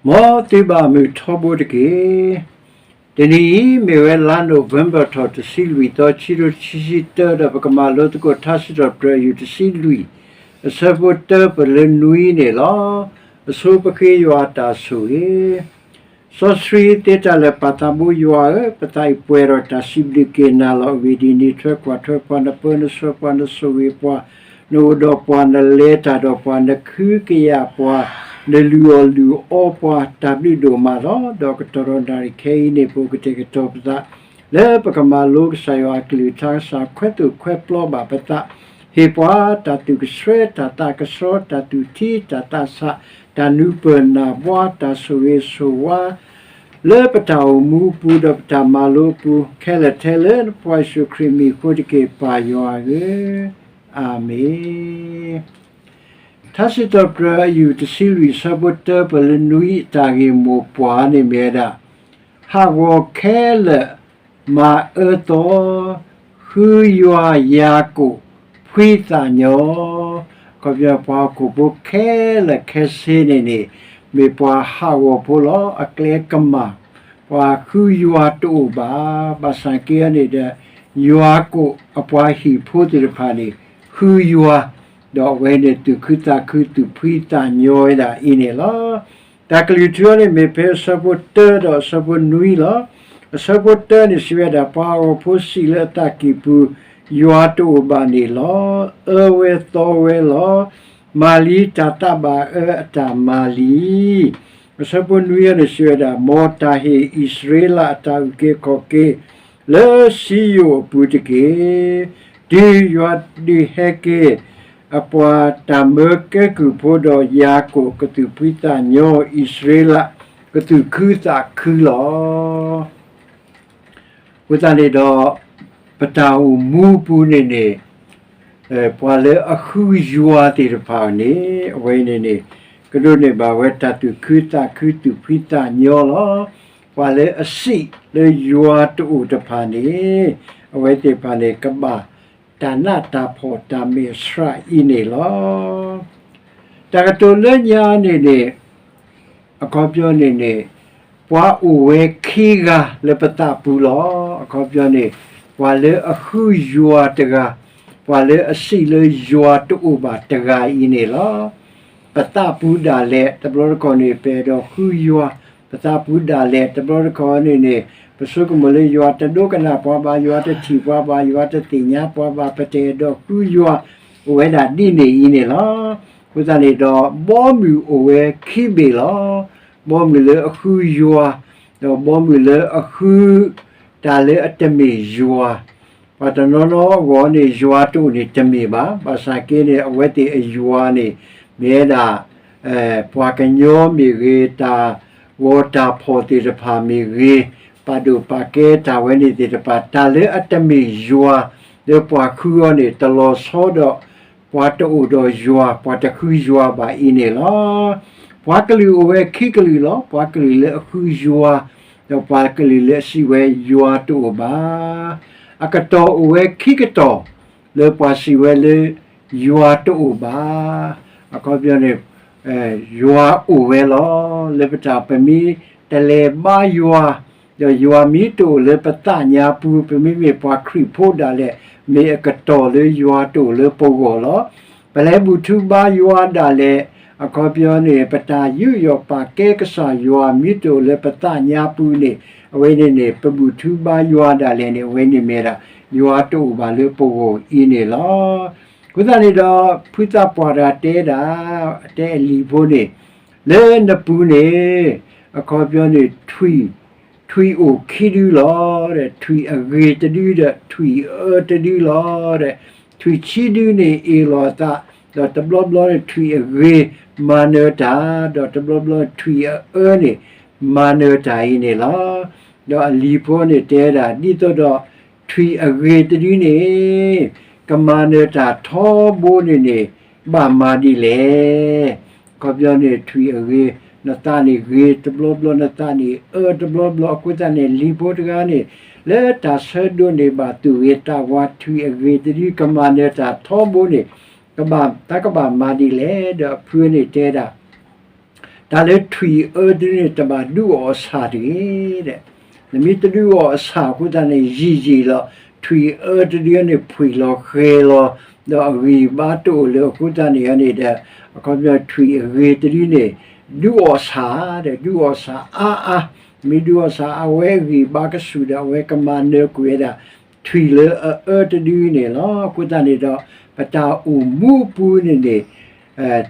မ်သုဘၣ်မုာ်ထီဘိတက့ၢ်. တနံၤအံၤ မ့ၢ်ဝဲလါ November ထီၣ်တဆံလွံၢ်သီ ခံကထိခံဆံတၢ ဒီးပကမၤလိသကိး ထါစံးထီၣ်ပတြၢၤယုၢ်တဆံလွံၢ် အဆၢဖိတၢပလၢနွံန့ၣ်လီၤ. အဆိပဃ့ယွၤအတၢ်ဆိၣ်ဂ့ၤ စီဆှံသ့တၢ်လၢာ် ပၢ်သးဘိယွၤဧၢ, ပသးအံၤပှဲၤဒီးတၢ်စံးဘျုးက့ၤနၤလီၤ. အဂ့ၢ်ဒ်အံၤ, နထၢကွၢ်ထွဲပှၤ, နပၢနဆှၢပှၤ, နဆိၣ်ဂ့ၤပှၤ, နအိၣ်ဒီးပှၤ, နလဲၤတၢ်ဒီးပှၤ, နကဟုကယာ်ပှၤ, နလုၢ်အီၣ်လုၢ်အီပှၤ, တၢ်ဘျုးဒိၣ်မးလီၤ. ဒီးကတီၢ်ဒီးနၣ်ရံၣ်ခဲအံၤန့ၣ် ပကတဲာ်ကတီၤပသး လၢပကမၤလိကစၢ်ယွၤအကလုၢ်ကထါ, ကစၢ်ခွဲသိၣ်ခွဲပျီဘၣ်ပသး, ဟ့ၣ်ပှၤတၢ်သူၣ်ကဆှဲ, တၢ်သးကဆှီ, တၢ်သူၣ်ထံ, တၢ်သးဆး, တၢ်နူၤပၢၢ်နၢ်ဘှါ, တၢ်ဆိၣ်ဂ့ၤဆိၣ်ဝါ လၢပတၢ်အိၣ်မူအပူၤ ဒီးပတၢ်မၤလိအပူၤ ခဲလၢာ်ထဲလၢနဖိယ့ၣ်ၡူးခရံာ်မံၤအဃိတက့ၢ်, ပၢ်ယွၤဧၢ, အၤမ့ၣ်. ထါစံးထီၣ်ပတြၢၤအယုၢ်တဆံလွံၢ် ဆၢဖိတၢပလၢနွံ အတၢ်ဂ့ၢ်မိၢ်ပှၢ်န့ၣ်မ့ၢ်ဝဲဒၣ် ဟးဂီၤခဲလၢာ် မၤအၢသီ ဃုယွၤယၤကိာ် ဖှံသးညီ. အခီပညီ ပှၤဟီၣ်ခိၣ်ဖိခဲလၢာ်ခဲဆ့န့ၣ်န့ၣ် မ့ၢ်ပှၤဟးဂီၤဖိလီၤ. အကျဲကမၣ်, ပှၤဃုယွၤတအိၣ်ဘၣ်. ဘၣ်ဆၣ်က့န့ၣ်ဒီး ယွၤကိာ်အပှၤဟံၣ်ဖိသ့ၣ်တဖၣ်န့ၣ် ဃုယွၤ, ဒီးအဝဲန့ၣ်သူၣ်ခုသးခု သူၣ်ဖှံသးညီဝဲဒၣ်အံၤန့ၣ်လီၤ. တၢ်ကလုၢ်ထူန့ၣ်မ့ၢ်ဖဲအဆၢဖိတၢဒီးအဆၢဖိနွံလီၤ. အဆၢဖိတၢန့ၣ်စံးဝဲဒၣ် ပှၤဟးဂီၤဖိစံးလၢအသးကံၢ်ပူၤ, ယွၤတအိၣ်ဘၣ်န့ၣ်လီၤ. အၢဝဲသီဝဲလီၤ. မၤလံတၢ်သးဘၣ်အၢအတၢ်မၤလံ. အဆၢဖိနွံန့ၣ်စံးဝဲဒၣ် မ်တၢ်ဟ့ၣ်အံၣ်စရ့လးအတၢ်အုၣ်က့ၤခီၣ်က့ၤ လၢစံယိၣ်အပူၤတက့ၢ်. တုၤယွၤဒုးဟဲက့ၤ အပှၤတၢ်မၢကဲကုၢ်ဖိဒီး ယၤကိာ်ကသူၣ်ဖှံသးညီ, အံၣ်စရ့လးကသူၣ်ခုသးခုလီၤ. အဃိသတးန့ၣ်ဒီး ပတၢ်အိၣ်မူပူၤန့ၣ်န့ၣ် ပှၤလၢအဃုယွၤသ့ၣ်တဖၣ်န့ၣ် အဝဲန့ၣ်န့ၣ် ကဒိးန့ၢ်ဘၣ်ဝဲတၢ်သူၣ်ခုသးခု သူၣ်ဖှံသးညီလီၤ. ပှၤလၢအစံးလၢယွၤတအိၣ်တဖၣ်န့ၣ် အဝဲသ့ၣ်တဖၣ်န့ၣ် ကဘၣ်တၢ်နးတၢ်ဖှီၣ်တၢ်မဲာ်ဆှးအံၤန့ၣ်လီၤ. တၢ်ကတိၤလၢညါန့ၣ်န့ၣ် အခီပညီန့ၣ်န့ၣ် ပှၤအိၣ်ဝဲခံဂၤလၢပသးပူၤလီၤ. အခီပညီန့ၣ် ပှၤလၢအဃုယွၤတဂၤ, ပှၤလၢအစံးလၢယွၤတအိၣ်ဘၣ်တဂၤအံၤန့ၣ်လီၤ. ပသးပူၤဒၣ်လဲာ် တဘျီတခီၣ်န့ၣ် ပအဲၣ်ဒိးဃုယွၤ, ပသးပူၤဒၣ်လဲာ် တဘျီတခီၣ်န့ၣ်န့ၣ် ပဆိကမိၣ်လၢယွၤတဒိကနၣ်ပှၤဘၣ်, ယွၤတထံၣ်ပှၤဘၣ်, ယွၤတသ့ၣ်ညါပှၤဘၣ်, ပတအဲၣ်ဒိးဃုယွၤ, အိၣ်ဝဲဒၣ်ဒ်န့ၣ်အံၤန့ၣ်လီၤ. အဃိသတးန့ၣ်ဒီး ဘီမုၢ်အိၣ်ဝဲခံဘ့ၣ်လီၤ. ဘီမုၢ်လၢအဃုယွၤ, ဒီးဘီမုၢ်လၢအဃု တၢ်လၢအတမ့ၢ်ယွၤ, ပှၤတနီၤနီၤအဂီၢ်န့ၣ် ယွၤတအိၣ်န့ၣ်တမ့ၢ်ဘၣ်. ဘၣ်ဆၣ်က့န့ၣ် အဝဲသ့ၣ်အယွၤန့ၣ် မ့ၢ်ဝဲဒၣ် ပှၤကညီမ့ၢ်ဂ့ၤ, တၢ်ဂီၤတၢ်ဖီၣ်သ့ၣ်တဖၣ်မ့ၢ်ဂ့ၤ, ပာ်ဒိၣ်ပာ်ကဲတၢ်ဝဲန့ၣ်သ့ၣ်တဖၣ်, တၢ်လၢအတမ့ၢ်ယွၤ လၢပှၤဃုအီၤန့ၣ် တလီၤဆီဒီး ပှၤတအိၣ်ဒီးယွၤ, ပှၤတဃုယွၤဘၣ်အံၤန့ၣ်လီၤ. ပှၤကလုာ်အိၣ်ဝဲခံကလုာ်လီၤ. ပှၤကလုာ်လၢအဃုယွၤ, ဒီးပှၤကလုာ်လၢအစံးဝဲယွၤတအိၣ်ဘၣ်. အကတီၢ်အိၣ်ဝဲခံကတီၢ် လၢပှၤစံးဝဲလၢ ယွၤတအိၣ်ဘၣ်. အခီပညီန့ၣ် ယွၤအိၣ်ဝဲလီၤ. လၢပတၢ်ပမ့ၢ်တလဲၤဘါယွၤ, ဒီးယွၤမ့ၢ်တအိၣ်လၢပသးညါပူၤ, ပမ့မ့ၢ်ပှၤခရံာ်ဖိဒၣ်လဲာ်, မ့ၢ်အကတီၢ်လၢယွၤတအိၣ်လၢပဂီၢ်လီၤ. ပလဲၤဘူၣ်ထူဘါယွၤဒၣ်လဲာ်, အခီပညီန့ၣ် ပတၢ်ယူးယီၣ်ပာ်ကဲကစၢ်ယွၤမ့ၢ်တအိၣ်လၢပသးညါပူၤန့ၣ်, အဝဲန့ၣ်န့ၣ် ပဘူၣ်ထူဘါယွၤဒၣ်လဲာ်န့ၣ် အဝဲန့ၣ်မ့ၢ်ဒၣ် ယွၤတအိၣ်ဘၣ်လၢပဂီၢ်အံၤန့ၣ်လီၤ. အဃိသတးန့ၣ်ဒီး ဖုသးပှၢ်တဂၤတဲဒၣ်, တဲအလံၤဖိန့ၣ်, လၢနပူၤန့ၣ် အခီပညီန့ၣ် ထွံၣ်, ထွံၣ်အိၣ်ခံဒုလီၤ. ထွံၣ်အဂ့ၤတဒုဒီး ထွံၣ်အအၢတဒုလီၤ. ထွံၣ်ခံဒုန့ၣ်အ့ၣ်လိာ်အသး, ဒီးတဘျီဘျီန့ၣ် ထွံၣ်အဂ့ၤမၤနၢၤတၢ်, ဒီးတဘျီဘျီထွံၣ်အအၢန့ၣ် မၤနၢၤတၢ်အံၤန့ၣ်လီၤ. ဒီးအလံၤဖိန့ၣ်တဲဒၣ် ဒ်သိးဒီး ထွံၣ်အဂ့ၤတဒုန့ၣ် ကမၤနၢၤတၢ်ထီဘိန့ၣ်န့ၣ် ဘၣ်မၤဒ်လဲၣ်. အခီပညီန့ၣ် ထွံၣ်အဂ့ၤ, နသးန့ၣ်ဂ့ၤတဘျီဘျီ, နသးန့ၣ်အၢတဘျီဘျီ, အဃိသတးန့ၣ် လံၤဖိတဂၤန့ၣ် လၢတၢ်ဆၢဒိးန့ၢ်ဘၣ်သူၣ်ဂ့ၤသးဝါ ထွံၣ်အဂ့ၤတဒု ကမၤနၢၤတၢ်ထီဘိန့ၣ် ကဘၣ်, တၢ်ကဘၣ်မၤဒ်လဲၣ်. ဒီးအဖုန့ၣ်တဲဒၣ် တၢ်လၢထွံၣ်အၢတဒုန့ၣ် တဘၣ်ဒုးအီၣ်အဆၣ်တဂ့ၤ, နမ့ၢ်တဒုးအီၣ်အဆၣ်အဃိသတးန့ၣ် ယံာ်ယံာ်လီၤ, ထွံၣ်အၢတဒုန့ၣ် ဖှံၣ်လီၤဃဲၤလီၤ, ဒီးအဂံၢ်အဘါတအိၣ်လၢၤအဃိသတးန့ၣ်န့ၣ်ဒီး အခီပညီထွံၣ်အဂ့ၤတဒုန့ၣ် ဒုးအီၣ်ဆၣ်ဒီး ဒုးအီၣ်ဆၣ်အါအါ, မ့ၢ်ဒုးအီၣ်ဆၣ်အဝဲအဂံၢ်အဘါကဆူၣ်ဒီး အဝဲကမၤနၢၤကွံာ်ဝဲဒၣ် ထွံၣ်လၢအအၢတဒုန့ၣ်လီၤ. အဃိသတးန့ၣ်ဒီး ပတၢ်အိၣ်မူအပူၤန့ၣ်န့ၣ်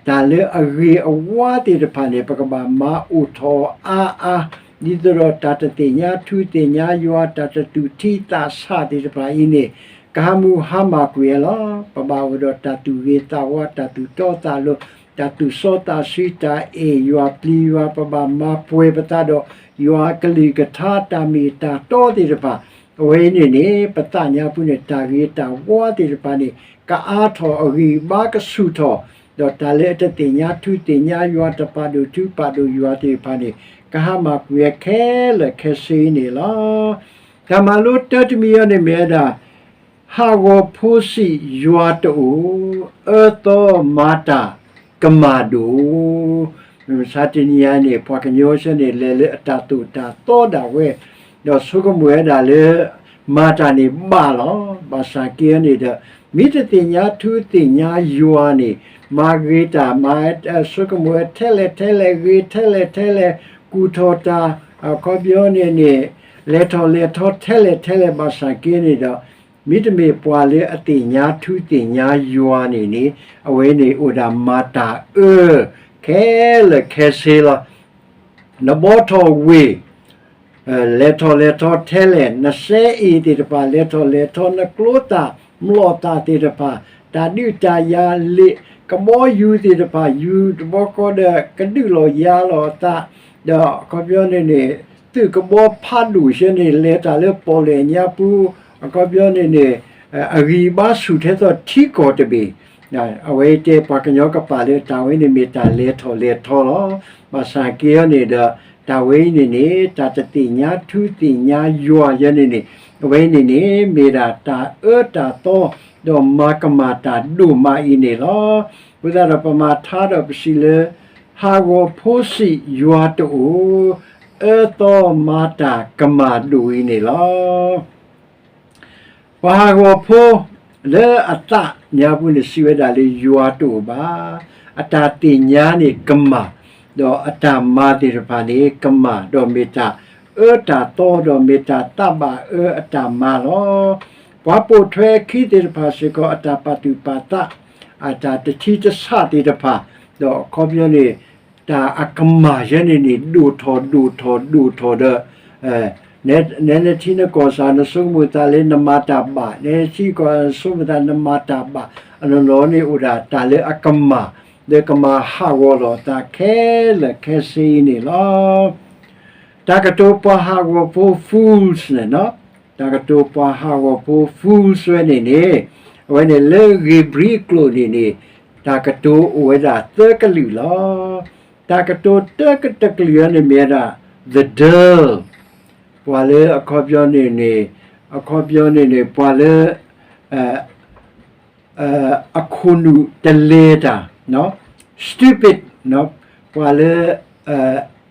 တၢ်လၢအဂ့ၤအဝါသ့ၣ်တဖၣ်န့ၣ် ပကဘၣ်မၤအိၣ်ထီၣ်အါအါ, ဒ်သိးဒီးတၢ်တသ့ၣ်ညါထူသ့ၣ်ညါယွၤ တၢ်တသူၣ်ထံသးဆးသ့ၣ်တဖၣ်အံၤန့ၣ် ကဟးမုၢ်ဟါမၢ်ကွံာ်အလီၤ. ပဘၣ်အိၣ်ဒီးတၢ်သူၣ်ဂ့ၤသးဝါ တၢ်သူၣ်တီသးလိၤ တၢ်သူၣ်စီသးဆှံ တၢ်အဲၣ်ယွၤပျံၤယွၤ ပဘၣ်မၤပှဲၤပသးဒီး ယွၤအကလုၢ်ကထါ တၢ်မ့ၢ်တၢ်တီသ့ၣ်တဖၣ် အဝဲအံၤန့ၣ်န့ၣ် ပသးညါပူၤန့ၣ် တၢ်ဂ့ၤတၢ်ဝါသ့ၣ်တဖၣ်န့ၣ် ကအါထီၣ်အဂံၢ်အဘါကဆူၣ်ထီၣ်, ဒီးတၢ်လၢအတသ့ၣ်ညါထူသ့ၣ်ညါယွၤ တပာ်ဒိၣ်ထူပာ်ဒိၣ်ယွၤသ့ၣ်တဖၣ်န့ၣ် ကဟါမၢ်ကွံာ်ဝဲခဲလၢာ်ခဲဆ့အံၤန့ၣ်လီၤ. တၢ်မၤလိတၢတမံၤအံၤန့ၣ်မ့ၢ်ဝဲဒၣ် ဟးဂီၤဖိစံးယွၤတအိၣ်, အၢသီမၤတၢ်ကမၣ်ဒိၣ်. မုၢ်မဆါတနံၤအံၤန့ၣ် ပှၤကညီဆၢန့ၣ် လဲၤလၢအတၢ်သိၣ်တၢ်သီဒၣ်ဝဲ, ဒီးဆိကမိၣ်ဝဲဒၣ်လၢ မၤတၢ်န့ၣ်ဘၣ်လီၤ. ဘၣ်ဆၣ်က့န့ၣ်ဒီး မ့ၢ်တသ့ၣ်ညါထူသ့ၣ်ညါယွၤန့ၣ် မၤဂ့ၤတၢ် မၤဆိကမိၣ်ဝဲထဲလဲၣ်ထဲလဲၣ် ဂ့ၤထဲလဲၣ်ထဲလဲၣ် ကူၣ်ထီၣ်တၢ် အခီပညီန့ၣ်န့ၣ် လဲၤထီၣ်လဲၤထီထဲလဲၣ်ထဲလဲၣ် ဘၣ်ဆၣ်က့န့ၣ်ဒီး မ့တမ့ၢ်ပှၤလၢအသ့ၣ်ညါထူသ့ၣ်ညါယွၤန့ၣ်န့ၣ် အဝဲန့ၣ်အိၣ်ဒၣ်မၤတၢ်အၢ ခဲလၢာ်ခဲဆ့လီၤ. နဘီထီၣ်ဝ့ၢ် လဲၤထီၣ်လဲၤထီထဲလဲၣ်, နစဲအ့ၣ်သ့ၣ်တဖၣ် လဲၤထီၣ်လဲၤထီ နကျိသၣ် မျိာ်သၣ်သ့ၣ်တဖၣ် တၢ်ဒုးတၢ်ယၤလ့ၣ် ကဘီယူၤသ့ၣ်တဖၣ် ယူၤတဘီဃီဒီး ကဒုးလီၤယၤလီၤအသး ဒီးအခီပညီန့ၣ်န့ၣ် သုးကဘီဖးဒိၣ်ဆၢန့ၣ် လဲၤတၢ်လၢပီၣ်လဲၣ်ညါပူၤ အခီပညီန့ၣ်န့ၣ် အဂံၢ်အဘါဆူၣ်ထဲသိးထံကီၢ်တဘ့ၣ် အဝဲတဲပှၤကညီကပာ်လၢတၢ်ဝဲန့ၣ်မ့ၢ်တၢ်လဲၤထီၣ်လဲၤထီလီၤ. ဘၣ်ဆၣ်က့အီၤန့ၣ်ဒီး တၢ်ဝဲအံၤန့ၣ်န့ၣ် တၢ်တသ့ၣ်ညါထူသ့ၣ်ညါယွၤယဲန့ၣ်န့ၣ် အဝဲအံၤန့ၣ်န့ၣ် မ့ၢ်ဒၣ်တၢ်အၢတၢ်သီ ဒီးမၤကမၣ်တၢ်ဒိၣ်မးအံၤန့ၣ်လီၤ. အဃိသတးဒီးပမၤထါဒီးပစံးလၢ ဟးဂီၤဖိစံးယွၤတအိၣ်, အၢသီမၤတၢ်ကမၣ်ဒိၣ်အံၤန့ၣ်လီၤ. ပှၤဟးဂီၤဖိ လၢအသးညါပူၤန့ၣ်စံးဝဲဒၣ်လၢယွၤတအိၣ်ဘၣ်, အတၢ်သ့ၣ်ညါန့ၣ်ကမၣ်, ဒီးအတၢ်မၤသ့ၣ်တဖၣ်န့ၣ်ကမၣ်, ဒီးမ့ၢ်တၢ်အၢတၢ်သီ ဒီးမ့ၢ်တၢ်သးဘၣ်အၢအတၢ်မၤလီၤ. ပှၤပိာ်ထွဲအခံသ့ၣ်တဖၣ်စ့ၢ်ကီး အတၢ်ပာ်သူၣ်ပာ်သး အတၢ်တထံတဆးသ့ၣ်တဖၣ်, ဒီးအခီပညီန့ၣ် တၢ်အကမၣ်ယဲန့ၣ်န့ၣ် ဒိၣ်ထီၣ်ဒိၣ်ထီၣ်ဒိၣ်ထီၣ်ဒီး နဲနထံနကီၢ်စၢ် နဆိကမိၣ်သးလၢနမၤတၢ်ဘၣ်, နဲနထံကီၢ်စၢ်နဆိကမိၣ်သးနမၤတၢ်ဘၣ်, အနီၢ်နီၢ်န့ၣ်အိၣ်ဒၣ်တၢ်လၢအကမၣ် လၢကမၤဟးဂီၤလီၤအသးခဲလၢာ်ခဲဆ့အံၤန့ၣ်လီၤ. တၢ်ကတိၤပှၤဟးဂီၤဖိ fools န့ၣ်, တၢ်ကတိၤပှၤဟးဂီၤဖိ fools ဝဲန့ၣ်န့ၣ်, အဝဲန့ၣ်လၢဧ့ၤဘြံၤအကျိာ်န့ၣ်န့ၣ် တၢ်ကတိၤအိၣ်ဝဲဒၣ်သၢကလုာ်လီၤ. တၢ်ကတိၤတၢတကလုာ်အံၤန့ၣ်မ့ၢ်ဝဲဒၣ် the dull, ပှၤလၢအခီပညီန့ၣ်န့ၣ်, အခီပညီန့ၣ်န့ၣ် ပှၤလၢ အခိၣ်နူာ်တလဲၤတၢ်, stupid, ပှၤလၢ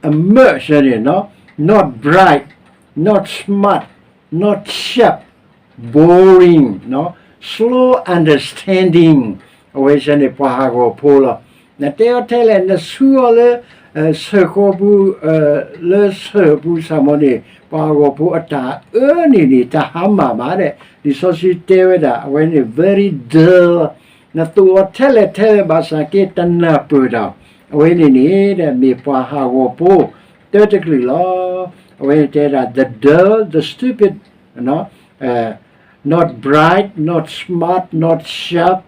အမၢၢ်ဆၢန့ၣ်, not bright, not smart, not sharp, boring, slow understanding, အဝဲဆၢန့ၣ်ပှၤဟးဂီၤဖိလီၤ. နတဲအီၤထဲလဲၣ် နဆူအီၤလၢ ဆၢၣ်ဃီပူၤ လၢဆၢၣ်ပူၤစ့ၢ်ကီးန့ၣ် ပှၤဟးဂီၤဖိအတၢ်အၢန့ၣ်န့ၣ် တဟါမၢ်ဘၣ်ဒဲး, လံာ်စီဆှံတဲဝဲဒၣ် အဝဲန့ၣ် very dull, နသိၣ်အီၤထဲလဲၣ်ထဲလဲၣ်ဘၣ်ဆၣ်က့ တနၢ်ပၢၢ်တၢ်, အဝဲန့ၣ်န့ၣ် မ့ၢ်ပှၤဟးဂီၤဖိ တၢတကလုာ်လီၤ. အဝဲန့ၣ်တဲဒၣ် the dull, the stupid, not bright, not smart, not sharp,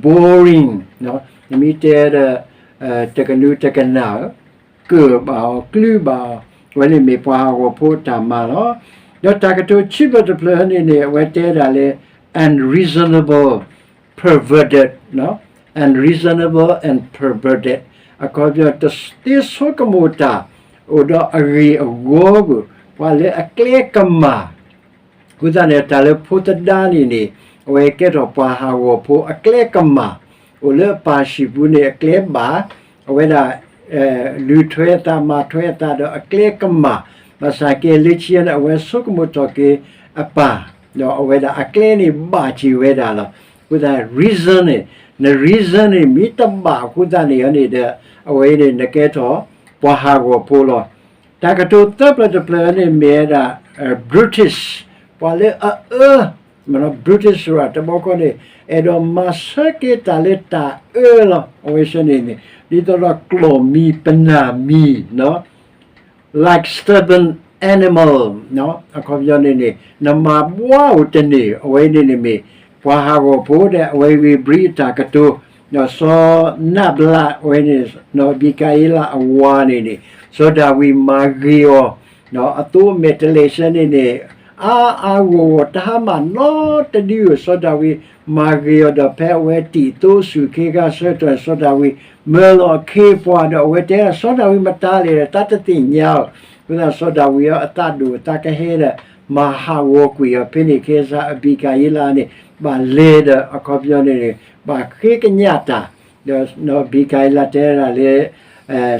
boring, နမ့ၢ်တဲဒီး တကနူးတကနၣ်ဧၢ, ကၢၣ်ဘၣ်အီၤ ကျုဘၣ်အီၤ, အဝဲန့ၣ်မ့ၢ်ပှၤဟးဂီၤဖိအတၢ်မၤလီၤ. ဒီးတၢ်ကတိၤခံဘျီတဖျၢၣ်န့ၣ်န့ၣ် အဝဲတဲဒၣ်လၢ unreasonable, perverted, unreasonable and perverted, အခီပညီ တသ့ဆိကမိၣ်တၢ် အိၣ်ဒီးအဂ့ၢ်အဂီၢ်ပူၤ, ပှၤလၢအကျဲကမၣ် အဃိသတးန့ၣ် တၢ်လၢဖိသဒါန့ၣ်န့ၣ် အဝဲကဲထီၣ်ပှၤဟးဂီၤဖိအကျဲကမၣ်, အိၣ်လၢအပၢ်ဟံၣ်ပူၤန့ၣ်အကျဲဘၣ်, အဝဲဒၣ် လုၢ်ထွဲအသးမၤထွဲအသးဒီးအကျဲကမၣ်, ဘၣ်ဆၣ်က့လၢခံန့ၣ် အဝဲဆိကမိၣ်ထီၣ်က့ၤအပၢ်, ဒီးအဝဲဒၣ်အကျဲန့ၣ်ဘၣ်က့ၤဝဲဒၣ်လီၤ. အဃိသတး reason န့ၣ်, န reason န့ၣ် မ့ၢ်တဘၣ်အဃိသတးန့ၣ်န့ၣ်ဒီး အဝဲအံၤန့ၣ် နကဲထီၣ်ပှၤဟးဂီၤဖိလီၤ. တၢ်ကတိၤသၢဖျၢၣ်တဖျၢၣ်န့ၣ် မ့ၢ်ဝဲဒၣ် Brutus, ပှၤလၢအအၢ Brutus တဘျီခီန့ၣ် အဲၣ်ဒိးမၤဆၢက့ၤတၢ်လၢတၢ်အၢလီၤ. အဝဲဆၢန့ၣ်န့ၣ် ဒ်သိးဒီးကျီၢ်မံၤပနၢ်မံၤ like stubborn animal အခီပညီန့ၣ်န့ၣ် နမၤဘှါအိၣ်တန့ၢ် အဝဲန့ၣ်န့ၣ်မ့ၢ် ပှၤဟးဂီၤဖိဒီး အဝဲဂ့ၤဘြံၤအတၢ်ကတိၤ, ဒီးစီၤနၤဘလး အဝဲန့ၣ် နီၢ်ဘံကၤအ့လးအဝၤန့ၣ်န့ၣ် စီၤဒၤဝံးမၤဂ့ၤအီၤ, အသိးမဲာ်တလဲၤဆၢန့ၣ်န့ၣ် အါအါဂီၢ်ဂီၢ် တဟါမၢ်နီတဒုဧိၤ စီၤဒၤဝံးမၤဂ့ၤအီၤဒီး ဖဲအဝဲတံၢ်သိဆူၣ်ခ့ဂၤဆၢကတီၢ်န့ၣ် စီၤဒၤဝံးမၢလီၤအခ့အပှၤဒီး အဝဲတဲဒၣ် စီၤဒၤဝံးမတၤလဲၣ်ဒီး တၢ်တသ့ၣ်ညါအီၤ, အဃိသတး စီၤဒၤဝံးအသးဒိၣ်သးကဟဲဒီး မၤဟးဂီၤကွံာ်အီၤ ဖဲန့ၣ်ခဲစ့ၢ် အဘံကၤအ့လးန့ၣ် ဘၣ်လဲၤဒီး အခီပညီန့ၣ်န့ၣ် ဘၣ်ဃ့ကညးတၢ်, ဒီးနီၢ်ဘံကၤအ့လးတဲဒၣ်လၢ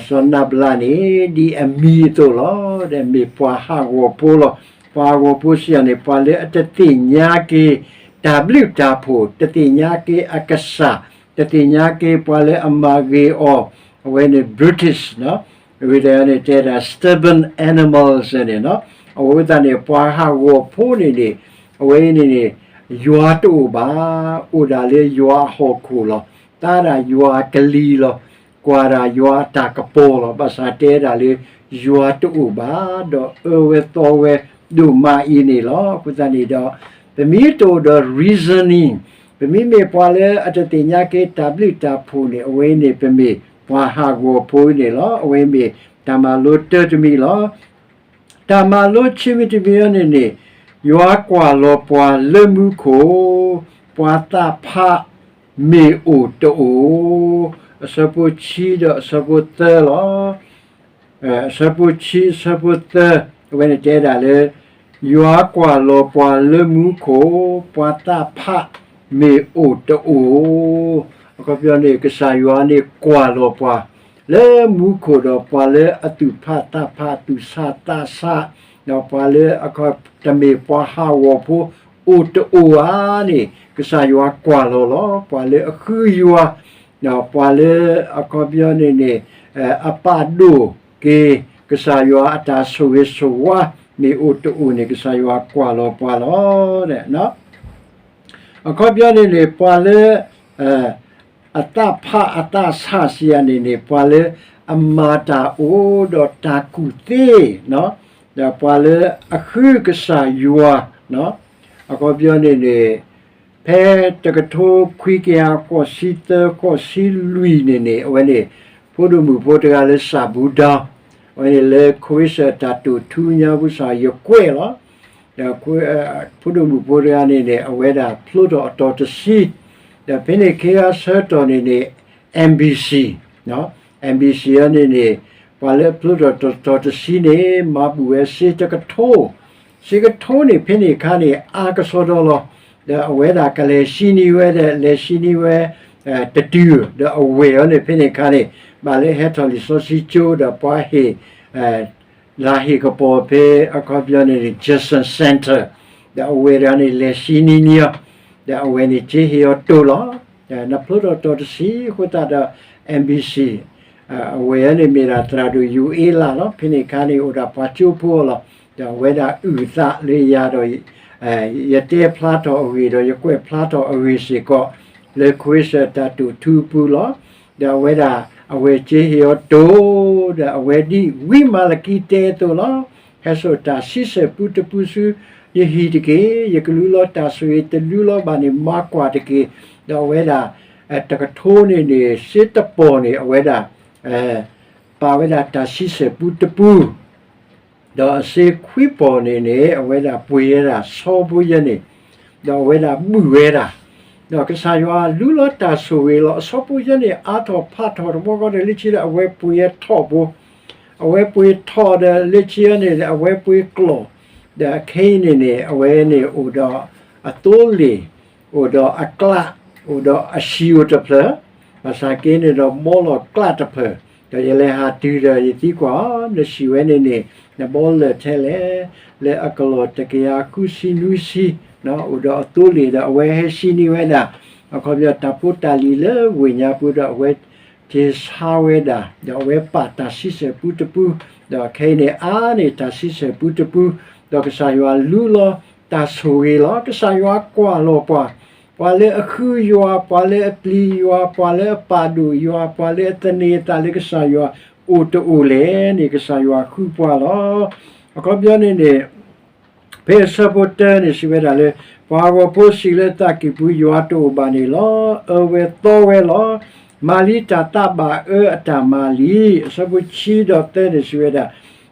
စီၤနၤဘလးန့ၣ် ဒ်အမံၤအသိးလီၤ, ဒီးမ့ၢ်ပှၤဟးဂီၤဖိလီၤ. ပှၤဟးဂီၤဖိစံးယၤန့ၣ် ပှၤလၢအတသ့ၣ်ညါက့ၤ တၢ်ဘျုးတၢ်ဖှိၣ်, တသ့ၣ်ညါက့ၤအကစၢ်, တသ့ၣ်ညါက့ၤပှၤလၢအမၤဂ့ၤအီၤ, အဝဲန့ၣ် Brutus ဝဲဒၣ်န့ၣ် တဲဒၣ် stubborn animals န့ၣ်, အဃိသတးန့ၣ် ပှၤဟးဂီၤဖိန့ၣ်န့ၣ် အဝဲအံၤန့ၣ်န့ၣ် ယွၤတအိၣ်ဘၣ်, အိၣ်ဒၣ်လၢယွၤအဟီၣ်ခိၣ်လီၤ. တၢ်ဒၣ်ယွၤအကလံၤလီၤ. ကွၢ်ဒၣ်ယွၤအတၢ်ကပီၤလီၤ. ဘၣ်ဆၣ်တဲဒၣ်လၢ ယွၤတအိၣ်ဘၣ်, ဒီးအၢဝဲသီဝဲဒိၣ်မးအံၤန့ၣ်လီၤ. အဃိသတးန့ၣ်ဒီး ပမ့ၢ်တအိၣ်ဒီး reasoning, ပမ့မ့ၢ်ပှၤလၢအတသ့ၣ်ညါက့ၤတၢ်ဘျုးတၢ်ဖှိၣ်န့ၣ် အဝဲန့ၣ် ပမ့ၢ်ပှၤဟးဂီၤဖိန့ၣ်လီၤ. အဝဲမ့ၢ်တၢ်မၤလိတၢတမံၤလီၤ. တၢ်မၤလိဆံးမံၤတမံၤအံၤန့ၣ်န့ၣ် ယွၤကွၢ်လီၤပှၤလၢမူခိၣ်, ပှၤသးဖးမ့ၢ်အိၣ်တအိၣ်, အဆၢဖိဆံဒီးအဆၢဖိသၢလီၤ. အဆၢဖိဆံ အဆၢဖိသၢ အဝဲန့ၣ်တဲဒၣ်လၢ ယွၤကွၢ်လီၤပှၤလၢမူခိၣ်, ပှၤသးဖးမ့ၢ်အိၣ်တအိၣ်, အခီပညီန့ၣ် ကစၢ်ယွၤန့ၣ်ကွၢ်လီၤပှၤ လၢမူခိၣ်ဒီးပှၤလၢအသူၣ်ဖးသးဖး သူၣ်ဆးသးဆး, ဒီးပှၤလၢအခီ တမ့ၢ်ပှၤဟးဂီၤဖိအိၣ်တအိၣ်ဧါန့ၣ် ကစၢ်ယွၤကွၢ်လီၤလီၤ. ပှၤလၢအဃုယွၤ ဒီးပှၤလၢအခီပညီန့ၣ်န့ၣ် အပာ်ဒိၣ်က့ၤ ကစၢ်ယွၤအတၢ်ဆိၣ်ဂ့ၤဆိၣ်ဝါ မ့ၢ်အိၣ်တအိၣ်န့ၣ် ကစၢ်ယွၤကွၢ်လီၤပှၤလီၤ. အခီပညီန့ၣ်န့ၣ် ပှၤလၢ အသးဖးအသးဆးစံးယၤန့ၣ်န့ၣ် ပှၤလၢအမၤတၢ်အိၣ်ဒီးတၢ်ကူၣ်သ့, ဒီးပှၤလၢအဃုကစၢ်ယွၤ အခီပညီန့ၣ်န့ၣ် ဖဲတကထိခွံကယၤဃိးဆံသၢ ဃိးဆံလွံၢ်န့ၣ်န့ၣ် အဝဲန့ၣ် ဖိဒိၣ်မုၣ်ဖိတဂၤလၢစၢ်ဘူဒီ, အဝဲန့ၣ်လၢခဝ့ၡၢၣ်တၢ်တိာ်ထူညါပူၤစ့ၢ် ယကွဲးလီၤ. ဒီး ဖိဒိၣ်မုၣ်ဖိတဂၤန့ၣ်န့ၣ် အဝဲဒၣ်ဖျိထီၣ်အတီၤတဆံ, ဒီးဖဲန့ၣ်ခ့ဂၤဆၢကတီၢ်န့ၣ်န့ၣ် M B C, M B C အန့ၣ်န့ၣ် ပှၤလၢဖျိထီၣ်တီၤတဆံန့ၣ် မၤဘူၣ်ဝဲစ့တကထိ, စ့ကထိန့ၣ် ဖဲန့ၣ်အခါန့ၣ် အါကစီဒီလီၤ. ဒီးအဝဲဒၣ်ကလဲၤဆံနံၤဝဲဒီး လဲၤဆံနံၤဝဲ တတုၤ, ဒီးအဝဲၢ်အံၤန့ၣ် ဖဲန့ၣ်အခါန့ၣ် ဘၣ်လၢဟဲထီၣ်လံာ်စီဆှံကၠိ ဒီးပှၤဟ့ၣ် လၢဟ့ၣ်ကပီၤဖဲအခီပညီန့ၣ် Judson Center, ဒီးအဝဲၢ်တဂၤန့ၣ် လဲၤဆံနံၤန့ၢ်အီၤ, ဒီးအဝဲၢ်န့ၣ် က့ဟ့ၣ်အီၤတိၢ်လီၤ. နဖျိထီၣ်တီၤတဆံအဃိသတးဒီး M B C အဝဲၢ်န့ၣ်မ့ၢ်ဒၣ်သရၣ်ဒိၣ်ယူၤအ့လးလီၤ. ဖဲန့ၣ်အခါန့ၣ် အိၣ်ဒၣ်ပှၤကၠိဖိလီၤ. ဒီးအဝဲဒၣ်အုၣ်သးလၢယၤဒီး ယတဲဖျါထီၣ်အဂ့ၢ်ဒီးယကွဲးဖျါထီၣ်အဂ့ၢ်စ့ၢ်ကီး လၢခဝ့ၡၢၣ်တၢ်တိာ်ထူပူၤလီၤ. ဒီးအဝဲဒၣ် အဝဲၢ်က့ဟ့ၣ်အီၤတိၢ်, ဒီးအဝဲဒ်ဝံမၤလကံတဲအသိးလီၤ. ဟဲစိာ်တၢ်ဆံဆဲၣ်ပူတပူဆူယဟံၣ်တက့ၢ်. ယကလူလီၤတၢ်ဆိၣ်ဂ့ၤ တလူလီၤဘၣ်န့ၣ် မၤကွၢ်တက့ၢ်. ဒီးအဝဲဒၣ် တကထိန့ၣ်န့ၣ် စ့တပီၢ်န့ၣ် အဝဲဒၣ် ပာ်ဝဲဒၣ်တၢ်ဆံဆဲၣ်ပူတပူ ဒီးအစ့ခွံပီၢ်န့ၣ်န့ၣ် အဝဲဒၣ်ပှ့ၤဝဲဒၣ်ဆီဖိယဲၢ်န့ၣ်, ဒီးအဝဲဒၣ်ဘုၣ်ဝဲဒၣ်, ဒီးကစၢ်ယွၤလူလီၤတၢ်ဆိၣ်ဂ့ၤလီၤ. အဆီဖိယဲၢ်န့ၣ် အါထီၣ်ဖးထီၣ်တဘျီဃီဒီး လၢခံဒီးအဝဲပှ့ၤထီၣ်ဖိ, အဝဲပှ့ၤထီၣ်ဒီး လၢခံန့ၣ် အဝဲပှ့ၤကျီၢ်, ဒီးအခဲအံၤန့ၣ်န့ၣ် အဝဲန့ၣ်အိၣ်ဒီးအသိလ့ၣ်, အိၣ်ဒီးအကျး, အိၣ်ဒီးအဆံးအိၣ်တဖျၢၣ်, ဘၣ်ဆၣ်က့န့ၣ်ဒီး ဘီလီၤကျးတဖျၢၣ်, ဒီး ဒီးယလဲၤဟးတုၤဒီးယသံကွၢ်အီၤ, နစံးဝဲန့ၣ်န့ၣ် နဘီလၢာ်ထဲလဲၣ်, လၢအကလီၢ်တကယၤဃုဆံနွံဆံ, အိၣ်ဒီးအသိလ့ၣ်ဒီးအဝဲဟဲစံးန့ၢ်ဝဲဒၣ်, အခီပညီတၢ်ဖိတၢ်လံၤလၢဝ့ၢ်ညါပူၤဒီးအဝဲ က့ၤဆါဝဲဒၣ်, ဒီးအဝဲပာ်တၢ်ဆံဆဲၣ်ပူတပူ, ဒီးခဲအံၤန့ၣ်အါန့ၢ်တၢ်ဆံဆဲၣ်ပူတပူ, ဒီးကစၢ်ယွၤလူလီၤတၢ်ဆိၣ်ဂ့ၤလီၤ. ကစၢ်ယွၤကွၢ်လီၤပှၤ, ပှၤလၢအဃုယွၤ, ပှၤလၢအပျံၤယွၤ, ပှၤလၢအပာ်ဒိၣ်ယွၤ, ပှၤလၢအသန့ၤအသးလၢကစၢ်ယွၤအိၣ်တအိၣ်လဲၣ်န့ၣ် ကစၢ်ယွၤဃုပှၤလီၤ. အခီပညီန့ၣ်န့ၣ် ဖဲအဆၢဖိတၢန့ၣ်စံးဝဲဒၣ်လၢ ပှၤဂီၤဖိစံးလၢသးကံၢ်ပူၤ ယွၤတအိၣ်ဘၣ်န့ၣ်လီၤ. အၢဝဲသီဝဲလီၤ. မၤလံတၢ်သးဘၣ်အၢအတၢ်မၤလံ. အဆၢဖိခံဒီးသၢန့ၣ်စံးဝဲဒၣ်,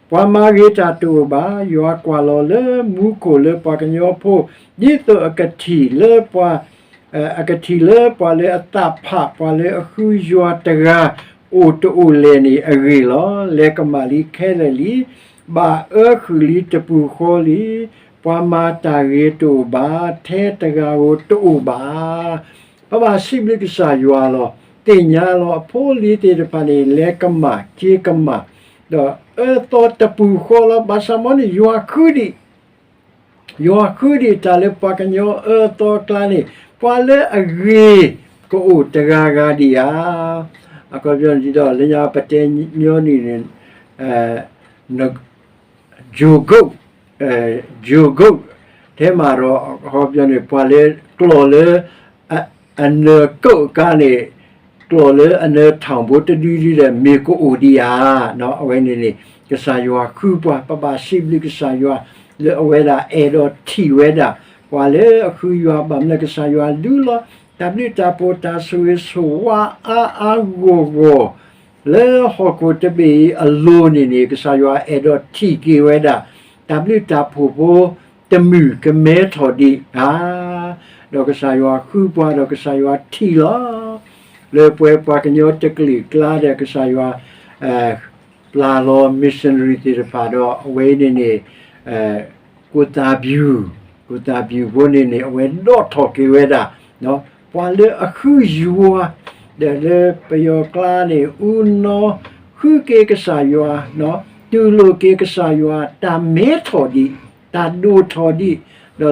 ပှၤမၤဂ့ၤတၢ်တအိၣ်ဘၣ်, ယွၤကွၢ်လီၤလၢမူခိၣ်လၢပှၤကညီဖိ ဒ်သိးအကထံၣ်လၢပှၤ အကထံၣ်လၢပှၤလၢအသးဖး ပှၤလၢအဃုယွၤတဂၤ အိၣ်တအိၣ်လဲၣ်န့ၣ်အဂ့ၢ်လီၤ. လဲၤကမၣ်လံခဲလၢာ်လံ, ဘၣ်အၢဃုာ်လံတပူၤဃီလံ, ပှၤမၤတၢ်ဂ့ၤတအိၣ်ဘၣ်, ထဲတဂၤဧိၤတအိၣ်ဘၣ်. ပဘၣ်စံးဘျုးကစၢ်ယွၤလီၤ. သ့ၣ်ညါလီၤအဖိအလံၤသ့ၣ်တဖၣ်န့ၣ် လဲၤကမၣ်က့ၤကမၣ်, ဒီးအၢသီတပူၤဃီလီၤ. ဘၣ်ဆၣ်မ်န့ၣ် ယွၤဃုဒံး ယွၤဃုဒံးတၢ်လၢပှၤကညီအၢသီအကျါန့ၣ် ပှၤလၢအဂ့ၤကအိၣ်တဂၤဂၤဒံးဧါ. အခီပညီန့ၣ်ဒီး လၢညါပတဲညီနုၢ်န့ၣ် ယိၤကိၣ်, ယိၤကိၣ်, ထဲမၤဒီး အခီပညီန့ၣ် ပှၤလၢကျီၢ်လၢ အနၢၤကိၣ်အကျါန့ၣ် ကျီၢ်လၢအနၢၤထီၣ်ဘိတဒုဒုဒီး မ့ၢ်ကအိၣ်ဒံးဧါ. အဝဲန့ၣ်န့ၣ် ကစၢ်ယွၤဃုပှၤ ပဘၣ်စံးဘျုးကစၢ်ယွၤ လၢအဝဲဒၣ်အဲၣ်ဒိးထံၣ်ဝဲဒၣ် ပှၤလၢအဃုယွၤဘၣ်မနုၤ ကစၢ်ယွၤဒုးလီၤ တၢ်ဘျုးတၢ်ဖှိၣ်တၢ်ဆိၣ်ဂ့ၤဆိၣ်ဝါအါအါဂီၢ်ဂီၢ် လၢဟီၣ်ခိၣ်တဘ့ၣ်အံၤအလိၤန့ၣ်န့ၣ် ကစၢ်ယွၤအဲၣ်ဒိးထံၣ်က့ၤဝဲဒၣ် တၢ်ဘျုးတၢ်ဖှိၣ်ဖိ တမုၢ်ကမဲထီၣ်ဒံးဧါ. ဒီးကစၢ်ယွၤဃုပှၤ ဒီးကစၢ်ယွၤထံၣ်လီၤ လၢပှၤပှၤကညီတကလုာ်အကျါဒီး ကစၢ်ယွၤ ပျၢ်လီၤ missionary သ့ၣ်တဖၣ်ဒီး အဝဲအံၤန့ၣ်န့ၣ် ကိုသးဘျူး, ကိုသးဘျူးဖိန့ၣ်န့ၣ် အဝဲဒိးထီၣ်က့ၤဝဲဒၣ် ပှၤလၢအဃုယွၤ ဒီးလၢပယီၤကျါန့ၣ် အူနီၢ်ဃုက့ၤကစၢ်ယွၤ, တူၢ်လိာ်က့ၤကစၢ်ယွၤ တၢ်မဲထီၣ်ဒံး, တၢ်ဒိၣ်ထီၣ်ဒံး, ဒီး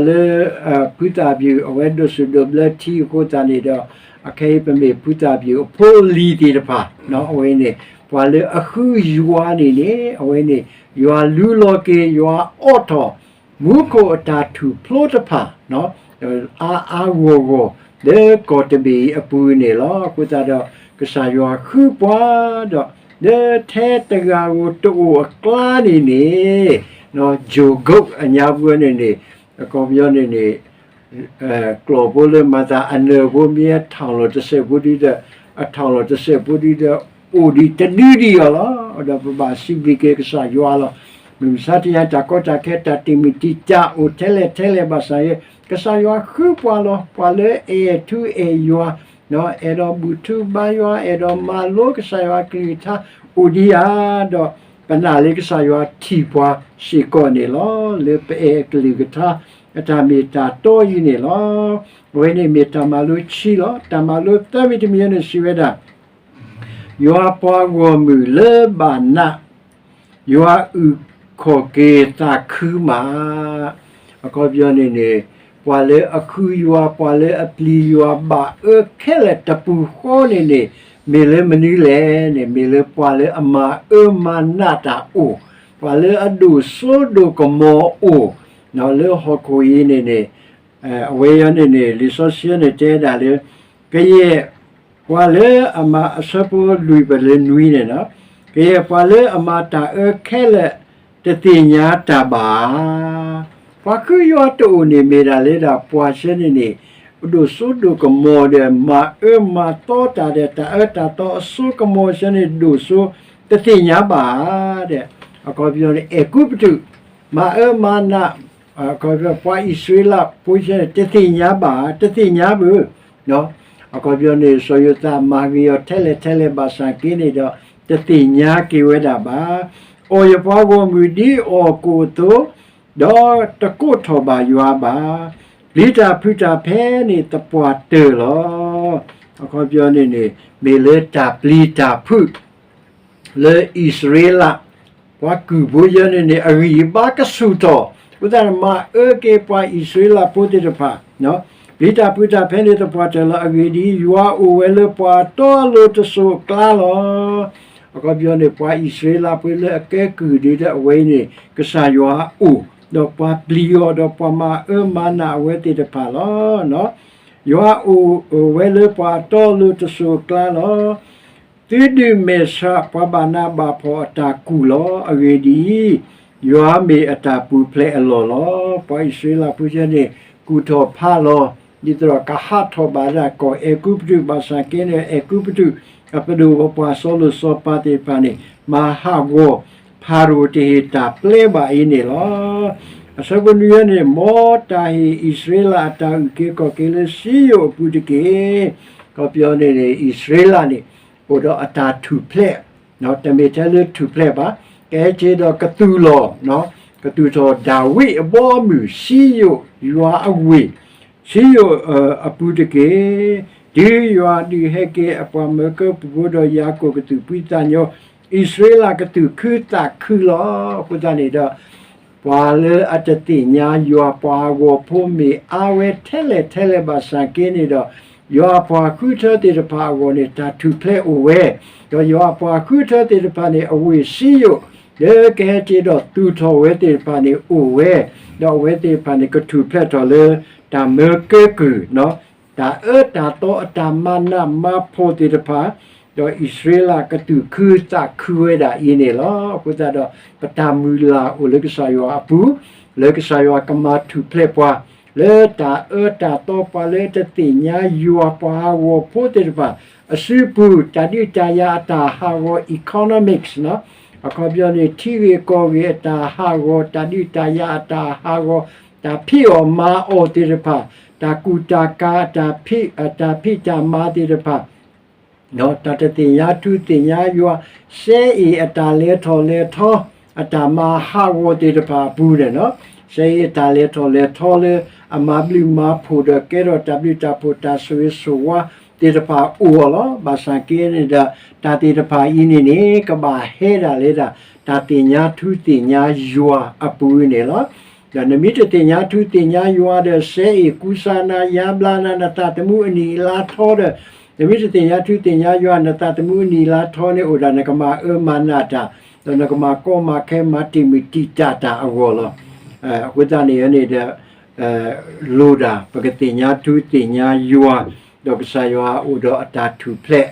လၢ ဖုသးဘျူး အဝဲဒိးစူၣ်ဒိးဘျၢထံအဃိသတးန့ၣ်ဒီး အခဲအံၤပမ့ၢ်ဖုသးဘျူးအဖိအလံၤသ့ၣ်တဖၣ် အဝဲန့ၣ် ပှၤလၢအဃုယွၤန့ၣ်န့ၣ် အဝဲန့ၣ် ယွၤလူလီၤက့ၤ ယွၤအိးထီၣ် မူခိၣ်အတၢ်ထူၣ်ဖျိတဖၣ် အါအါဂီၢ်ဂီၢ် လၢကီၢ်တဘ့ၣ်အံၤအပူၤန့ၣ်လီၤ. အဃိသတးဒီး ကစၢ်ယွၤဃုပှၤဒီး လၢထဲတဂၤဧိၤတအိၣ်အကျါန့ၣ်န့ၣ် ယိၤကိၣ်အညါပူၤန့ၣ်န့ၣ် အခီပညီန့ၣ်န့ၣ် ကျီၢ်ဖိလၢမၤသးအနၢၤဖိမ့ၢ်အထီၣ်လီၤတစဲးဖိဒုဒီး အထီၣ်လီၤတစဲးဖိဒုဒီး အိၣ်ဒံးတဒုဒံးအီၤလီၤ. ဒီးပဘၣ်စံးဘျုးက့ၤကစၢ်ယွၤလီၤ. မုၢ်မဆါတနံၤ တၢ်ကီတၢ်ခဲ တၢ်တံာ်မုၢ်တံာ်တာ် အိၣ်ထဲလဲၣ်ထဲလဲၣ်ဘၣ်ဆၣ်ယဲ ကစၢ်ယွၤဃုပှၤလီၤ. ပှၤလၢအဲၣ်ထူအဲၣ်ယွၤ အဲၣ်ဒိးဘူၣ်ထူဘါယွၤ အဲၣ်ဒိးမၤလိကစၢ်ယွၤကလုၢ်ကထါ အိၣ်ဒံးဧါ. ဒီးပနာ်လၢကစၢ်ယွၤထံၣ်ပှၤစ့ၢ်ကီးန့ၣ်လီၤ. လၢပအဲၣ်အကလုၢ်ကထါ အတၢ်မ့ၢ်တၢ်တီအံၤန့ၣ်လီၤ. အဝဲန့ၣ်မ့ၢ်တၢ်မၤလိခံလီၤ. တၢ်မၤလိသၢမံၤတမံၤန့ၣ်စံးဝဲဒၣ် ယွၤပှၤဂီၢ်မုၢ်လၢဘၣ်နး ယွၤအုၣ်ခီၣ်က့ၤသးခုမး. အခီပညီန့ၣ်န့ၣ် ပှၤလၢအဃုယွၤ ပှၤလၢအပျံၤယွၤ ဘၣ်အၢခဲလၢာ်တပူၤဃီန့ၣ်န့ၣ် မ့ၢ်လၢမနုၤလဲၣ်န့ၣ် မ့ၢ်လၢပှၤလၢအမၤအၢမၤနးတၢ်အိၣ်, ပှၤလၢအဒိၣ်စိဒိၣ်ကမီၤအိၣ်, လၢဟီၣ်ခိၣ်အံၤန့ၣ်န့ၣ် အဝဲအံၤန့ၣ်န့ၣ် လံာ်စီဆှံန့ၣ်တဲဒၣ်လၢ ကယဲၢ်ပှၤလၢအမၤအဆၢဖိလွံၢ်ပလၢနွံန့ၣ်လီၤ. ကယဲၢ်ပှၤလၢအမၤတၢ်အၢခဲလၢာ် တသ့ၣ်ညါတၢ်ဘၣ်. ပှၤဃုယွၤတအိၣ်န့ၣ်မ့ၢ်ဒၣ်လၢဒၣ်ပှၤဆၢန့ၣ်န့ၣ် ဒိၣ်စိဒိၣ်ကမီၤဒီး မၤအၢမၤသီတၢ်ဒီး တၢ်အၢတၢ်သီအစိကမီၤဆၢန့ၣ် ဒိၣ်စိတသ့ၣ်ညါဘၣ်ဒီး အခီပညီန့ၣ် အဲၤကူပတူး မၤအၢမၤနး အခီပညီ ပှၤအံၣ်စရ့လးဖိဆၢန့ၣ် တသ့ၣ်ညါဘၣ် တသ့ၣ်ညါဘၣ် အခီပညီန့ၣ် စီၤယိၤသးမၤဂ့ၤအီၤထဲလဲၣ်ထဲလဲၣ်ဘၣ်ဆၣ်က့န့ၣ်ဒီး တသ့ၣ်ညါက့ၤဝဲဒၣ်ဘၣ်. အီၣ်ယပှၤဂီၢ်မုၢ်ဒ်အီၣ်ကိၣ်အသိး, ဒီးတကိးထီၣ်ဘၣ်ယွၤဘၣ်. ပျံၤတၢ်ဖုးတၢ်ဖဲန့ၣ်သပှၢ်တၢၢ်လီၤ. အခီပညီန့ၣ်န့ၣ် မ့ၢ်လၢတၢ်ပျံၤတၢ်ဖုး လၢအံၣ်စရ့လး ပှၤကုၢ်ဖိယဲန့ၣ်န့ၣ် အဂံၢ်အဘါကဆူၣ်ထီၣ်, အဃိသတးန့ၣ် မၤအၢက့ၤပှၤအံၣ်စရ့လးဖိသ့ၣ်တဖၣ်, ပျံၤတၢ်ဖုးတၢ်ဖဲန့ၣ်သပှၢ်တၢၢ်လီၤ. အဂ့ၢ်ဒ်အံၤ, ယွၤအိၣ်ဝဲလၢပှၤအတီအလိၤတစိၤအကျါလီၤ. အခီပညီန့ၣ် ပှၤအံၣ်စရ့လးဖိလၢအကဲကုၢ်ဒ်ဒီးအဝဲအံၤန့ၣ် ကစၢ်ယွၤအိၣ်, ဒီးပှၤပျံၤအီၤ, ဒီးပှၤမၤအၢမၤနးအဝဲသ့ၣ်တဖၣ်လီၤ. ယွၤအိၣ်ဝဲလၢပှၤအတီအလိၤတစိၤအကျါလီၤ. သုဒုးမဲာ်ဆှးပှၤဘၣ်နးဘၣ်ဖှီၣ်အတၢ်ကူၣ်လီၤ. အဂ့ၢ်ဒ်အံၤ, ယွၤမ့ၢ်အတၢ်ပူၤဖျဲးအလီၢ်လီၤ. ပှၤအံၣ်စရ့လးဖိယဲန့ၣ် ကူၣ်ထီၣ်ဖးလီၤ, ဒ်သိးဒီးကဟးထီၣ်ဘၣ်ဒၣ်ကီၢ်အဲၤကူပတူး, ဘၣ်ဆၣ်က့န့ၣ် အဲၤကူပတူးအပဒိၣ်ဝဲပှၤစီၤလိၤစီၤပၤသ့ၣ်တဖၣ်န့ၣ် မၤဟးဂီၤဖၤရိၤတဟ့ၣ်တၢ်ပျဲဘၣ်အံၤန့ၣ်လီၤ. အဆၢဖိနွံန့ၣ်, မ်တၢ်ဟ့ၣ်အံၣ်စရ့လးအတၢ်အုၣ်က့ၤခီၣ်က့ၤလၢစံယိၣ်အပူၤတက့ၢ်. အခီပညီန့ၣ်န့ၣ် အံၣ်စရ့လးန့ၣ် အိၣ်ဒီးအတၢ်ထူၣ်ဖျဲး, တမ့ၢ်ထဲလၢထူၣ်ဖျဲးဘၣ်, ကဟဲက့ၤဒီးကသူၣ်လီၤ, ကသူၣ်ထီၣ်ဒၤဝံးအဘီအမုၢ်, စံယိၣ်ယွၤအဝ့ၢ်, စံယိၣ်အပူၤတက့ၢ်. တုၤယွၤဒုးဟဲက့ၤအပှၤမၢကၢၢ်ပူၤဖိဒီး ယၤကိာ်ကသူၣ်ဖှံသးညီ, အံၣ်စရ့လးကသူၣ်ခုသးခုလီၤ. အဃိသတးန့ၣ်ဒီး ပှၤလၢအတသ့ၣ်ညါယွၤပှၤဟးဂီၤဖိမ့ၢ်အါဝဲထဲလဲၣ်ထဲလဲၣ်ဘၣ်ဆၣ်က့န့ၣ်ဒီး, ယွၤအပှၤဃုထၢသ့ၣ်တဖၣ်အဂီၢ်န့ၣ် တၢ်ထူၣ်ဖျဲးအိၣ်ဝဲ, ဒီးယွၤအပှၤဃုထၢသ့ၣ်တဖၣ်န့ၣ် အဝ့ၢ်စံယိၣ် လၢကဟဲက့ၤဒီးသူၣ်ထီၣ်ဝဲသ့ၣ်တဖၣ်န့ၣ်အိၣ်ဝဲ, ဒီးအဝဲသ့ၣ်တဖၣ်န့ၣ် ကထူၣ်ဖျဲးထီၣ်လၢတၢ်မၢကၢၢ်ကုၢ်, တၢ်အၢတၢ်သီအတၢ်မၤနးမၤဖှီၣ်သ့ၣ်တဖၣ်, ဒီးအံၣ်စရ့လးကသူၣ်ခုသးခုဝဲဒၣ်အံၤန့ၣ်လီၤ. အဃိသတးဒီး ပတၢ်မုၢ်လၢ်အိၣ်လၢကစၢ်ယွၤအပူၤ, လၢကစၢ်ယွၤကမၤထူၣ်ဖျဲးပှၤ, လၢတၢ်အၢတၢ်သီပှၤလၢတသ့ၣ်ညါယွၤပှၤဟးဂီၤဖိသ့ၣ်တဖၣ်အစုပူၤ, တၢ်ဒုးတၢ်ယၤအတၢ်ဟးဂီၤ economics အခီပညီန့ၣ် ထံဂ့ၢ်ကီၢ်ဂ့ၢ်အတၢ်ဟးဂီၤ, တၢ်ဒုးတၢ်ယၤအတၢ်ဟးဂီၤ, တၢ်ဖံးအီၣ်မၤအီၣ်သ့ၣ်တဖၣ်, တၢ်ကူၣ်တၢ်ကၤ, တၢ်ဖံးတၢ်မၤသ့ၣ်တဖၣ်, တၢ်တသ့ၣ်ညါထူသ့ၣ်ညါယွၤ, စဲအ့ၣ်အတၢ်လဲၤထီၣ်လဲၤထီ, အတၢ်မၤဟးဂီၤသ့ၣ်တဖၣ်အပူၤန့ၣ်, စဲအ့ၣ်အတၢ်လဲၤထီၣ်လဲၤထီလၢအမၤဘျုးမၤဖှိၣ်ဒီးကဲထီၣ်တၢ်ဘျုးတၢ်ဖှိၣ်တၢ်ဆိၣ်ဂ့ၤဆိၣ်ဝါသ့ၣ်တဖၣ်အိၣ်အီၤလီၤ. ဘၣ်ဆၣ်က့န့ၣ်ဒီး တၢ်သ့ၣ်တဖၣ်အံၤန့ၣ်န့ၣ် ကဘၣ်ဟဲဒၣ်လၢဒၣ် တၢ်သ့ၣ်ညါထူသ့ၣ်ညါယွၤအပူၤန့ၣ်လီၤ. ဒီးနမ့ၢ်တသ့ၣ်ညါထူသ့ၣ်ညါယွၤဒီး စဲအ့ၣ်ကူစါနၤ ယါဘျါနၤ နသးသမူအနံၣ်အလါထီဒီး, နမ့ၢ်တသ့ၣ်ညါထူသ့ၣ်ညါယွၤ နသးသမူအနံၣ်အလါထီန့ၣ်အိၣ်ဒၣ် နကမၤအၢမၤနးတၢ်, ဒီးနကမၤကီမၤခဲမၤတံာ်မုၢ်တံာ်တာ်တၢ်အဂီၢ်လီၤ. အဃိသတးန့ၣ်န့ၣ်ဒီး လိၣ်ဒၣ်ပကသ့ၣ်ညါထူသ့ၣ်ညါယွၤ, ဒီးကစၢ်ယွၤအိၣ်ဒီးအတၢ်ထူၣ်ဖျဲး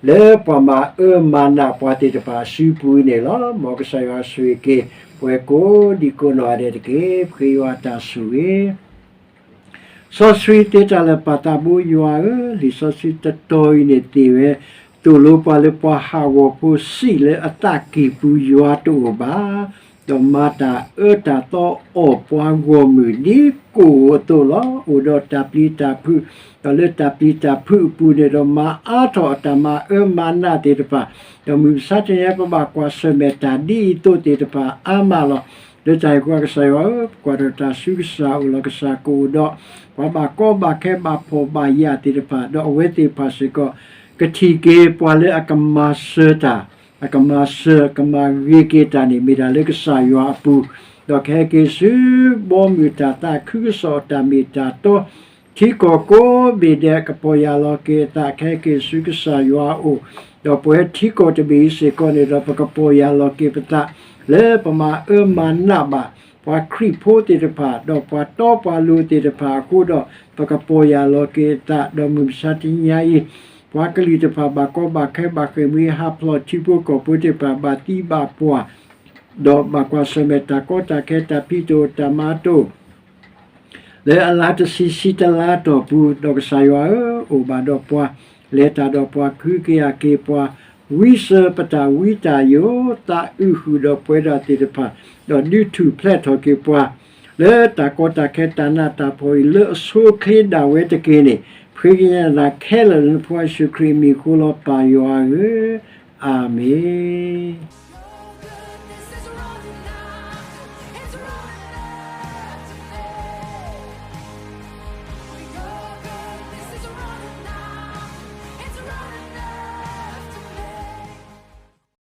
လၢပှၤမၤအၢမၤနးပှၤသ့ၣ်တဖၣ်အစုပူၤန့ၣ်လီၤ. မ်ကစၢ်ယွၤဆိၣ်ဂ့ၤက့ၤ ပဝဲကိးဒံကိးနီၢ်ဂၤဒဲးတက့ၢ်. ပဃ့ယွၤအတၢ်ဆိၣ်ဂ့ၤ စီဆှံသ့တၢ်လၢာ်ပၢ်သးဘိ ယွၤဧၢ, လံာ်စီဆှံတတီၤအံၤန့ၣ်သ့ၣ်ဝဲ, သိၣ်လိပှၤလၢပှၤဟးဂီၤဖိစံးလၢအသးကံၢ်ပူၤယွၤတအိၣ်ဘၣ်, ဒီးမၤတၢ်အၢတၢ်သီအီၣ်ပှၤဂီၢ်မုၢ်ဒ်ကိၣ်အသိးလီၤ. အိၣ်ဒီးတၢ်ပျံၤတၢ်ဖုး, ဒီးလၢတၢ်ပျံၤတၢ်ဖုးအပူၤန့ၣ်ဒီး မၤအါထီၣ်အတၢ်မၤအၢမၤနးသ့ၣ်တဖၣ်, ဒီးမုၢ်မဆါတနံၤအံၤ ပဘၣ်ကွၢ်ဆၢၣ်မဲာ်တၢ်ဒ်အံၤအသိးသ့ၣ်တဖၣ်အါမးလီၤ. လၢတၢ်ဟ့ၣ်ကူၣ်ကစၢ်ယွၤဧၢ, ပကွၢ်ထီၣ်တၢ်ဆူကစၢ်အအိၣ်လီၤ. ကစၢ်ကအိၣ်ဒီး ပှၤဘၣ်ကီဘၣ်ခဲဘၣ်ဖှီၣ်ဘၣ်ယာ်သ့ၣ်တဖၣ်, ဒီးအဝဲသ့ၣ်တဖၣ်စ့ၢ်ကီး ကထံၣ်က့ၤပှၤလၢအကမၤစၢၤတၢ်, အကမၤစၢၤကမၤဂ့ၤက့ၤတၢ်န့ၣ် မ့ၢ်ဒၣ်လၢကစၢ်ယွၤအပူၤ, ဒီးကဟဲက့ၤဆူဘီမုၢ်တၢ်သးခုကစီၣ်အတၢ်မ့ၢ်တၢ်တီ, ထံကီၢ်ကိးဘ့ၣ်ဒဲးကပီၢ်ယၢ်လီၤက့ၤအသး ကဟဲက့ၤဆူကစၢ်ယွၤအအိၣ်, ဒီးပဝဲထံကီၢ်တဘ့ၣ်အံၤစ့ၢ်ကီးန့ၣ်ဒီး ပကပီၢ်ယၢ်လီၤက့ၤပသး လၢပမၤအၢမၤနးဘၣ် ပှၤခရံာ်ဖိသ့ၣ်တဖၣ်, ဒီးပှၤတီပှၤလိၤသ့ၣ်တဖၣ်အဃိဒီး ပကပီၢ်ယၢ်လီၤက့ၤအသး, ဒီးမုၢ်မဆါတနံၤအံၤ, ပှၤကလုာ်တဖၣ်ဘၣ်ကီဘၣ်ခဲဘၣ်ဃ့ၢ်မှံဟးဖျိး, ထံဖိကီၢ်ဖိသ့ၣ်တဖၣ်ဘၣ်သံဘၣ်ပှၢ်, ဒီးဘၣ်ကွၢ်ဆၢၣ်မဲာ်တၢ်ကီတၢ်ခဲ တၢ်ဖံးတအိၣ်တၢ်မၤတအိၣ် လၢအလါတဆံဆံတလါအတီၢ်ပူၤ, ဒီးကစၢ်ယွၤဧၢ, အိၣ်ဘၣ်ဒီးပှၤ, လဲၤတၢ်ဒီးပှၤ, ကဟုကယာ်က့ၤပှၤ, ဝံစၢၤပတၢ်ဝံတၢ်ယိာ်, သးအုးဃုာ်ဒီးပဝဲဒၣ်သ့ၣ်တဖၣ်, ဒီးဒုးထူၣ်ဖျဲးထီၣ်က့ၤပှၤ လၢတၢ်ကီတၢ်ခဲတၢ်နးတၢ်ဖှီၣ်အံၤ လၢအဆိအချ့ဒၣ်ဝဲတက့ၢ်န့ၣ်, ပဃ့ကညးနၤခဲလၢာ်လၢနဖိယ့ၣ်ၡူးခရံာ်အမံၤအဃိလီၤ ပၢ်ယွၤဧၢ, အၤမ့ၣ်.